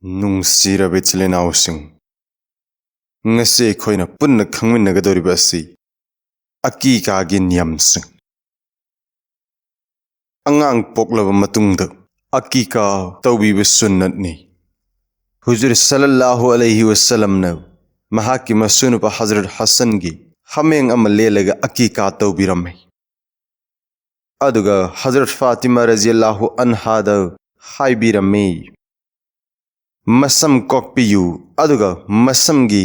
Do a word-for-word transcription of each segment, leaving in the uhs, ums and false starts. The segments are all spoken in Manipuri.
ꯅꯨꯡꯁꯤꯔꯕ ꯏꯆꯤꯜ ꯏꯅꯥꯎꯁꯤꯡ, ꯉꯁꯤ ꯑꯩꯈꯣꯏꯅ ꯄꯨꯟꯅ ꯈꯪꯃꯤꯟꯅꯒꯗꯧꯔꯤꯕ ꯑꯁꯤ ꯑꯀꯤꯀꯥꯒꯤ ꯅꯤꯌꯝꯁꯤꯡ꯫ ꯑꯉꯥꯡ ꯄꯣꯛꯂꯕ ꯃꯇꯨꯡꯗ ꯑꯀꯤꯀꯥ ꯇꯧꯕꯤꯕ ꯁꯨꯟꯅꯠꯅꯤ꯫ ꯍꯨꯖꯨꯔ ꯁꯜꯂꯜꯂꯥꯍꯨ ꯑꯂꯩꯍꯤ ꯋꯁꯜꯂꯝꯅ ꯃꯍꯥꯛꯀꯤ ꯃꯁꯨꯅꯨꯄꯥ ꯍꯖꯔꯠ ꯍꯁꯟꯒꯤ ꯍꯥꯃꯦꯡ ꯑꯃ ꯂꯦꯜꯂꯒ ꯑꯀꯤꯀꯥ ꯇꯧꯕꯤꯔꯝꯃꯤ꯫ ꯑꯗꯨꯒ ꯍꯖꯔꯠ ꯐꯥꯇꯤꯃꯥ ꯔꯖꯤꯌꯜꯂꯥꯍꯨ ꯑꯟꯍꯥꯗ ꯍꯥꯏꯕꯤꯔꯝꯃꯤ, "ꯃꯁꯝ ꯀꯣꯛꯄꯤꯌꯨ, ꯑꯗꯨꯒ ꯃꯁꯝꯒꯤ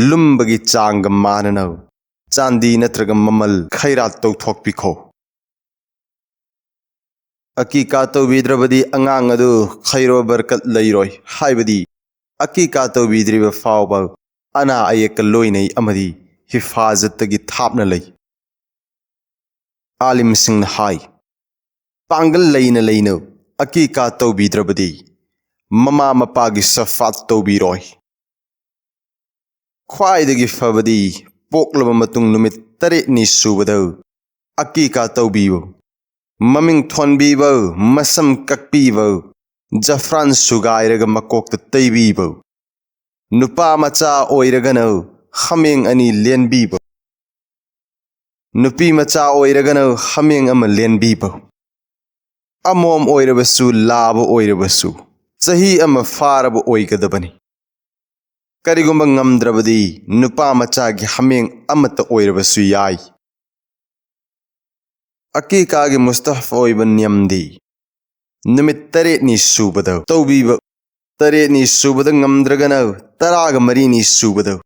ꯂꯨꯝꯕꯒꯤ ꯆꯥꯡꯒ ꯃꯥꯟꯅꯅ ꯆꯥꯟꯗꯤ ꯅꯠꯇ꯭ꯔꯒ ꯃꯃꯜ ꯈꯩꯔꯥꯠ ꯇꯧꯊꯣꯛꯄꯤꯈꯣ"꯫ ꯑꯀꯤꯀꯥ ꯇꯧꯕꯤꯗ꯭ꯔꯕꯗꯤ ꯑꯉꯥꯡ ꯑꯗꯨ ꯈꯩꯔꯣ ꯕꯔꯀꯠ ꯂꯩꯔꯣꯏ, ꯍꯥꯏꯕꯗꯤ ꯑꯀꯤꯀꯥ ꯇꯧꯕꯤꯗ꯭ꯔꯤꯕ ꯐꯥꯎꯕ ꯑꯅꯥ ꯑꯌꯦꯛꯀ ꯂꯣꯏꯅꯩ ꯑꯃꯗꯤ ꯍꯤꯐꯥꯖꯠꯇꯒꯤ ꯊꯥꯞꯅ ꯂꯩ꯫ ꯑꯥꯂꯤꯝꯁꯤꯡꯅ ꯍꯥꯏ, ꯄꯥꯡꯒꯜ ꯂꯩꯅ ꯂꯩꯅ ꯑꯀꯤꯀꯥ ꯇꯧꯕꯤꯗ꯭ꯔꯕꯗꯤ ꯃꯃꯥ ꯃꯄꯥꯒꯤ ꯁꯐꯥꯠ ꯇꯧꯕꯤꯔꯣꯏ꯫ ꯈ꯭ꯋꯥꯏꯗꯒꯤ ꯐꯕꯗꯤ ꯄꯣꯛꯂꯕ ꯃꯇꯨꯡ ꯅꯨꯃꯤꯠ ꯇꯔꯦꯠꯅꯤ ꯁꯨꯕꯗ ꯑꯀꯤꯀꯥ ꯇꯧꯕꯤꯌꯨ꯫ ꯃꯃꯤꯡ ꯊꯣꯟꯕꯤꯕ, ꯃꯁꯝ ꯀꯛꯄꯤꯕ, ꯖꯐ꯭ꯔꯥꯟ ꯁꯨꯒꯥꯏꯔꯒ ꯃꯀꯣꯛꯇ ꯇꯩꯕꯤꯕ꯫ ꯅꯨꯄꯥ ꯃꯆꯥ ꯑꯣꯏꯔꯒꯅ ꯍꯥꯃꯦꯡ ꯑꯅꯤ ꯂꯦꯟꯕꯤꯕ꯫ ꯅꯨꯄꯤ ꯃꯆꯥ ꯑꯣꯏꯔꯒꯅ ꯍꯥꯃꯦꯡ ꯑꯃ ꯂꯦꯟꯕꯤꯕ꯫ ꯑꯃꯣꯝ ꯑꯣꯏꯔꯕꯁꯨ, ꯂꯥꯕ ꯑꯣꯏꯔꯕꯁꯨ, ꯆꯍꯤ ꯑꯃ ꯐꯥꯔꯕ ꯑꯣꯏꯒꯗꯕꯅꯤ꯫ ꯀꯔꯤꯒꯨꯝꯕ ꯉꯝꯗ꯭ꯔꯕꯗꯤ ꯅꯨꯄꯥ ꯃꯆꯥꯒꯤ ꯍꯥꯃꯦꯡ ꯑꯃꯠꯇ ꯑꯣꯏꯔꯕꯁꯨ ꯌꯥꯏ꯫ ꯑꯀꯤꯀꯥꯒꯤ ꯃꯨꯁꯇꯍꯕ ꯑꯣꯏꯕ ꯅꯤꯌꯝꯗꯤ ꯅꯨꯃꯤꯠ ꯇꯔꯦꯠꯅꯤ ꯁꯨꯕꯗ ꯇꯧꯕꯤꯕ, ꯇꯔꯦꯠꯅꯤ ꯁꯨꯕꯗ ꯉꯝꯗ꯭ꯔꯒꯅ ꯇꯔꯥꯒ ꯃꯔꯤꯅꯤ ꯁꯨꯕꯗ,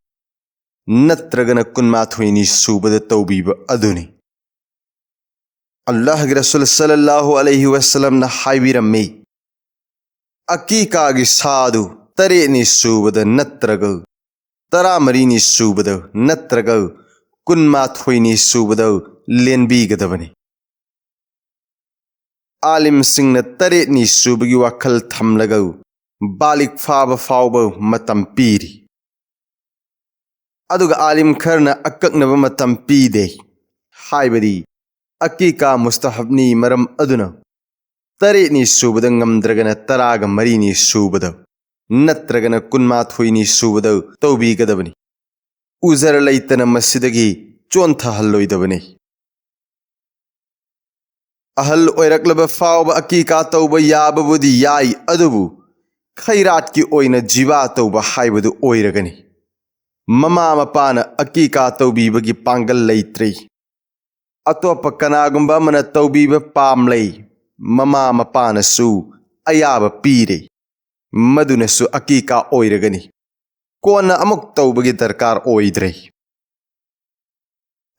ꯅꯠꯇ꯭ꯔꯒꯅ ꯀꯨꯟꯃꯥꯊꯣꯏꯅꯤ ꯁꯨꯕꯗ ꯇꯧꯕꯤꯕ ꯑꯗꯨꯅꯤ꯫ ꯑꯜꯂꯥꯍꯒꯤ ꯔꯁꯨꯜ ꯁꯜꯂꯜꯂꯥꯍꯨ ꯑꯂꯩꯍꯤ ꯋꯁꯜꯂꯝꯅ ꯍꯥꯏꯕꯤꯔꯝꯃꯤ, "ꯑꯀꯤꯀꯥꯒꯤ ꯁꯥꯗꯨ ꯇꯔꯦꯠꯅꯤ ꯁꯨꯕꯗ ꯅꯠꯇ꯭ꯔꯒ ꯇꯔꯥꯃꯔꯤꯅꯤ ꯁꯨꯕꯗ ꯅꯠꯇ꯭ꯔꯒ ꯀꯨꯟꯃꯥꯊꯣꯏꯅꯤ ꯁꯨꯕꯗ ꯂꯦꯟꯕꯤꯒꯗꯕꯅꯤ"꯫ ꯑꯥꯂꯤꯝꯁꯤꯡꯅ ꯇꯔꯦꯠꯅꯤ ꯁꯨꯕꯒꯤ ꯋꯥꯈꯜ ꯊꯝꯂꯒ ꯕꯥꯂꯤꯒ ꯐꯥꯕ ꯐꯥꯎꯕ ꯃꯇꯝ ꯄꯤꯔꯤ꯫ ꯑꯗꯨꯒ ꯑꯥꯂꯤꯝ ꯈꯔꯅ ꯑꯀꯛꯅꯕ ꯃꯇꯝ ꯄꯤꯗꯦ, ꯍꯥꯏꯕꯗꯤ ꯑꯀꯤꯀꯥ ꯃꯨꯁꯇꯍꯕꯅꯤ, ꯃꯔꯝ ꯑꯗꯨꯅ ꯇꯔꯦꯠꯅꯤ ꯁꯨꯕꯗ ꯉꯝꯗ꯭ꯔꯒꯅ ꯇꯔꯥꯒ ꯃꯔꯤꯅꯤ ꯁꯨꯕꯗ, ꯅꯠꯇ꯭ꯔꯒꯅ ꯀꯨꯟꯃꯥꯊꯣꯏꯅꯤ ꯁꯨꯕꯗ ꯇꯧꯕꯤꯒꯗꯕꯅꯤ꯫ ꯎꯖꯔ ꯂꯩꯇꯅ ꯃꯁꯤꯗꯒꯤ ꯆꯣꯟꯊꯍꯜꯂꯣꯏꯗꯕꯅꯤ꯫ ꯑꯍꯜ ꯑꯣꯏꯔꯛꯂꯕ ꯐꯥꯎꯕ ꯑꯀꯤꯀꯥ ꯇꯧꯕ ꯌꯥꯕꯕꯨꯗꯤ ꯌꯥꯏ, ꯑꯗꯨꯕꯨ ꯈꯩꯔꯥꯠꯀꯤ ꯑꯣꯏꯅ ꯖꯤꯕꯥ ꯇꯧꯕ ꯍꯥꯏꯕꯗꯨ ꯑꯣꯏꯔꯒꯅꯤ꯫ ꯃꯃꯥ ꯃꯄꯥꯅ ꯑꯀꯤꯀꯥ ꯇꯧꯕꯤꯕꯒꯤ ꯄꯥꯡꯒꯜ ꯂꯩꯇ꯭ꯔꯦ꯫ ꯑꯇꯣꯞꯄ ꯀꯅꯥꯒꯨꯝꯕ ꯑꯃꯅ ꯇꯧꯕꯤꯕ ꯄꯥꯝꯂꯦ꯫ ꯃꯃꯥ ꯃꯄꯥꯅꯁꯨ ꯑꯌꯥꯕ ꯄꯤꯔꯦ꯫ ꯃꯗꯨꯅꯁꯨ ꯑꯀꯤꯀꯥ ꯑꯣꯏꯔꯒꯅꯤ꯫ ꯀꯣꯟꯅ ꯑꯃꯨꯛ ꯇꯧꯕꯒꯤ ꯗꯔꯀꯥꯔ ꯑꯣꯏꯗ꯭ꯔꯦ꯫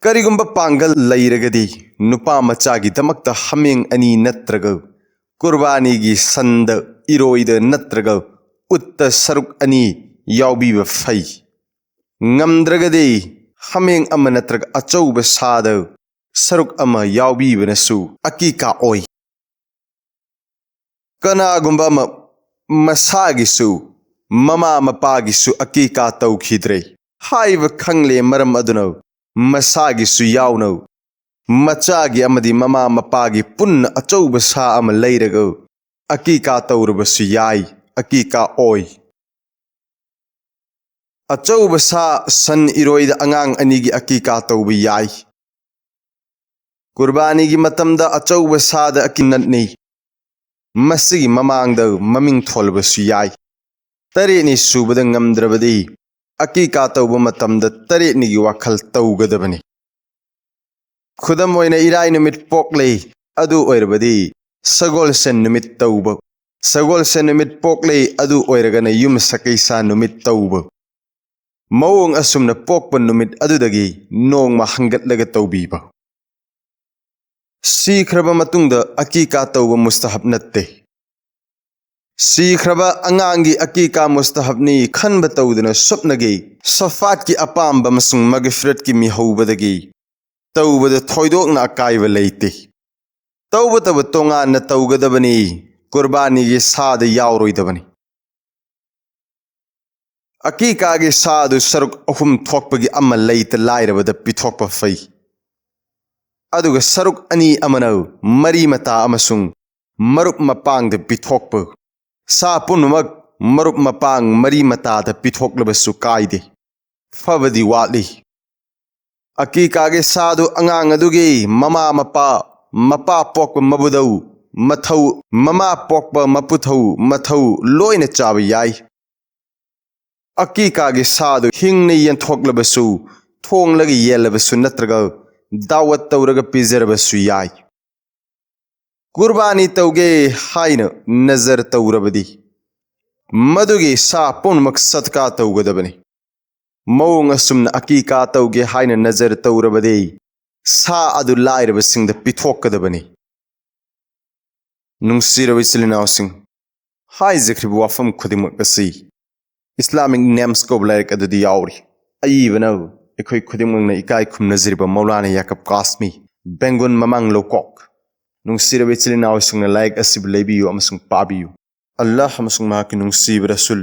ꯀꯔꯤꯒꯨꯝꯕ ꯄꯥꯡꯒꯜ ꯂꯩꯔꯒꯗꯤ ꯅꯨꯄꯥ ꯃꯆꯥꯒꯤꯗꯃꯛꯇ ꯍꯥꯃꯦꯡ ꯑꯅꯤ ꯅꯠꯇ꯭ꯔꯒ ꯀꯨꯔꯕꯥꯅꯤꯒꯤ ꯁꯟꯗ, ꯏꯔꯣꯏꯗ ꯅꯠꯇ꯭ꯔꯒ ꯎꯠꯇ ꯁꯔꯨꯛ ꯑꯅꯤ ꯌꯥꯎꯕꯤꯕ ꯐꯩ꯫ ꯉꯝꯗ꯭ꯔꯒꯗꯤ ꯍꯥꯃꯦꯡ ꯑꯃ ꯅꯠꯇ꯭ꯔꯒ ꯑꯆꯧꯕ ꯁꯥꯗ ꯁꯔꯨꯛ ꯑꯃ ꯌꯥꯎꯕꯤꯕꯅꯁꯨ ꯑꯀꯤꯀꯥ ꯑꯣꯏ꯫ ꯀꯅꯥꯒꯨꯝꯕ ꯑꯃ ꯃꯁꯥꯒꯤꯁꯨ ꯃꯃꯥ ꯃꯄꯥꯒꯤꯁꯨ ꯑꯀꯤꯀꯥ ꯇꯧꯈꯤꯗ꯭ꯔꯦ ꯍꯥꯏꯕ ꯈꯪꯂꯦ꯫ ꯃꯔꯝ ꯑꯗꯨꯅ ꯃꯁꯥꯒꯤꯁꯨ ꯌꯥꯎꯅ ꯃꯆꯥꯒꯤ ꯑꯃꯗꯤ ꯃꯃꯥ ꯃꯄꯥꯒꯤ ꯄꯨꯟꯅ ꯑꯆꯧꯕ ꯁꯥ ꯑꯃ ꯂꯩꯔꯒ ꯑꯀꯤꯀꯥ ꯇꯧꯔꯕꯁꯨ ꯌꯥꯏ, ꯑꯀꯤꯀꯥ ꯑꯣꯏ꯫ ꯑꯆꯧꯕ ꯁꯥ ꯁꯟ ꯏꯔꯣꯏꯗ ꯑꯉꯥꯡ ꯑꯅꯤꯒꯤ ꯑꯀꯤꯀꯥ ꯇꯧꯕ ꯌꯥꯏ꯫ ꯀꯨꯔꯕꯥꯅꯤꯒꯤ ꯃꯇꯝꯗ ꯑꯆꯧꯕ ꯁꯥꯗ ꯑꯀꯤꯅꯠꯅꯤ꯫ ꯃꯁꯤꯒꯤ ꯃꯃꯥꯡꯗ ꯃꯃꯤꯡ ꯊꯣꯜꯂꯕꯁꯨ ꯌꯥꯏ꯫ ꯇꯔꯦꯠꯅꯤ ꯁꯨꯕꯗ ꯉꯝꯗ꯭ꯔꯕꯗꯤ ꯑꯀꯤꯀꯥ ꯇꯧꯕ ꯃꯇꯝꯗ ꯇꯔꯦꯠꯅꯤꯒꯤ ꯋꯥꯈꯜ ꯇꯧꯒꯗꯕꯅꯤ꯫ ꯈꯨꯗꯝ ꯑꯣꯏꯅ ꯏꯔꯥꯏ ꯅꯨꯃꯤꯠ ꯄꯣꯛꯂꯦ, ꯑꯗꯨ ꯑꯣꯏꯔꯕꯗꯤ ꯁꯒꯣꯜꯁꯦꯟ ꯅꯨꯃꯤꯠ ꯇꯧꯕ꯫ ꯁꯒꯣꯜꯁꯦꯟ ꯅꯨꯃꯤꯠ ꯄꯣꯛꯂꯦ, ꯑꯗꯨ ꯑꯣꯏꯔꯒꯅ ꯌꯨꯝꯁꯀꯩꯁ ꯅꯨꯃꯤꯠ ꯇꯧꯕ꯫ ꯃꯑꯣꯡ ꯑꯁꯨꯝꯅ ꯄꯣꯛꯄ ꯅꯨꯃꯤꯠ ꯑꯗꯨꯗꯒꯤ ꯅꯣꯡꯃ ꯍꯪꯒꯠꯂꯒ ꯇꯧꯕꯤꯕ꯫ ꯁꯤꯈ꯭ꯔꯕ ꯃꯇꯨꯡꯗ ꯑꯀꯤꯀꯥ ꯇꯧꯕ ꯃꯨꯁꯇꯍꯕ ꯅꯠꯇꯦ꯫ ꯁꯤꯈ꯭ꯔꯕ ꯑꯉꯥꯡꯒꯤ ꯑꯀꯤꯀꯥ ꯃꯨꯁꯇꯍꯕꯅꯤ ꯈꯟꯕ ꯇꯧꯗꯅ ꯁꯨꯞꯅꯒꯤ ꯁꯐꯥꯠꯀꯤ ꯑꯄꯥꯝꯕ ꯑꯃꯁꯨꯡ ꯃꯒꯐꯤꯔꯠꯀꯤ ꯃꯤꯍꯧꯕꯗꯒꯤ ꯇꯧꯕꯗ ꯊꯣꯏꯗꯣꯛꯅ ꯑꯀꯥꯏꯕ ꯂꯩꯇꯦ꯫ ꯇꯧꯕꯇꯕꯨ ꯇꯣꯉꯥꯟꯅ ꯇꯧꯒꯗꯕꯅꯤ, ꯀꯨꯔꯕꯥꯅꯤꯒꯤ ꯁꯥꯗ ꯌꯥꯎꯔꯣꯏꯗꯕꯅꯤ꯫ ꯑꯀꯤꯀꯥꯒꯤ ꯁꯥꯗꯨ ꯁꯔꯨꯛ ꯑꯍꯨꯝ ꯊꯣꯛꯄꯒꯤ ꯑꯃ ꯂꯩꯇ ꯂꯥꯏꯔꯕꯗ ꯄꯤꯊꯣꯛꯄ ꯐꯩ꯫ ꯑꯗꯨꯒ ꯁꯔꯨꯛ ꯑꯅꯤ ꯑꯃꯅ ꯃꯔꯤ ꯃꯇꯥ ꯑꯃꯁꯨꯡ ꯃꯔꯨꯞ ꯃꯄꯥꯡꯗ ꯄꯤꯊꯣꯛꯄ꯫ ꯁꯥ ꯄꯨꯝꯅꯃꯛ ꯃꯔꯨꯞ ꯃꯄꯥꯡ ꯃꯔꯤ ꯃꯇꯥꯗ ꯄꯤꯊꯣꯛꯂꯕꯁꯨ ꯀꯥꯏꯗꯦ꯫ ꯐꯕꯗꯤ ꯋꯥꯠꯂꯤ꯫ ꯑꯀꯤꯀꯥꯒꯤ ꯁꯥꯗꯨ ꯑꯉꯥꯡ ꯑꯗꯨꯒꯤ ꯃꯃꯥ ꯃꯄꯥ, ꯃꯄꯥ ꯄꯣꯛꯄ ꯃꯕꯨꯗꯧ, ꯃꯊꯧ, ꯃꯃꯥ ꯄꯣꯛꯄ ꯃꯄꯨꯊꯧ, ꯃꯊꯧ ꯂꯣꯏꯅ ꯆꯥꯕ ꯌꯥꯏ꯫ ꯑꯀꯤꯀꯥꯒꯤ ꯁꯥꯗꯨ ꯍꯤꯡꯅ ꯌꯦꯟꯊꯣꯛꯂꯕꯁꯨ, ꯊꯣꯡꯂꯒ ꯌꯦꯜꯂꯕꯁꯨ ꯅꯠꯇ꯭ꯔꯒ ꯗꯥꯋꯠ ꯇꯧꯔꯒ ꯄꯤꯖꯔꯕꯁꯨ ꯌꯥꯏ꯫ ꯀꯨꯔꯕꯥꯅꯤ ꯇꯧꯒꯦ ꯍꯥꯏꯅ ꯅꯖꯔ ꯇꯧꯔꯕꯗꯤ ꯃꯗꯨꯒꯤ ꯁꯥ ꯄꯨꯝꯅꯃꯛ ꯁꯠꯀꯥ ꯇꯧꯒꯗꯕꯅꯤ꯫ ꯃꯑꯣꯡ ꯑꯁꯨꯝꯅ ꯑꯀꯤꯀꯥ ꯇꯧꯒꯦ ꯍꯥꯏꯅ ꯅꯖꯔ ꯇꯧꯔꯕꯗꯤ ꯁꯥ ꯑꯗꯨ ꯂꯥꯏꯔꯕꯁꯤꯡꯗ ꯄꯤꯊꯣꯛꯀꯗꯕꯅꯤ꯫ ꯅꯨꯡꯁꯤꯔꯕ ꯏꯆꯤꯜ ꯏꯅꯥꯎꯁꯤꯡ, ꯍꯥꯏꯖꯈ꯭ꯔꯤꯕ ꯋꯥꯐꯝ ꯈꯨꯗꯤꯡꯃꯛ ꯑꯁꯤ ꯏꯁꯂꯥꯃꯤꯛ ꯅꯦꯝꯁ ꯀꯧꯕ ꯂꯥꯏꯔꯤꯛ ꯑꯗꯨꯗꯤ ꯌꯥꯎꯔꯤ꯫ ꯑꯏꯕꯅ ꯑꯩꯈꯣꯏ ꯈꯨꯗꯤꯡꯃꯛꯅ ꯏꯀꯥꯏ ꯈꯨꯝꯅꯖꯔꯤꯕ ꯃꯧꯂꯥꯅꯥ ꯌꯥꯀꯕ ꯀꯥꯁꯃꯤ, ꯕꯦꯡꯒꯨꯟ ꯃꯃꯥꯡ ꯂꯧꯀꯣꯛ꯫ ꯅꯨꯡꯁꯤꯔꯕ ꯏꯆꯤꯜ ꯏꯅꯥꯎꯁꯤꯡꯅ ꯂꯥꯏꯔꯤꯛ ꯑꯁꯤꯕꯨ ꯂꯩꯕꯤꯌꯨ ꯑꯃꯁꯨꯡ ꯄꯥꯕꯤꯌꯨ꯫ ꯑꯜꯂꯥꯍ ꯑꯃꯁꯨꯡ ꯃꯍꯥꯛꯀꯤ ꯅꯨꯡꯁꯤꯕ ꯔꯁꯨꯜ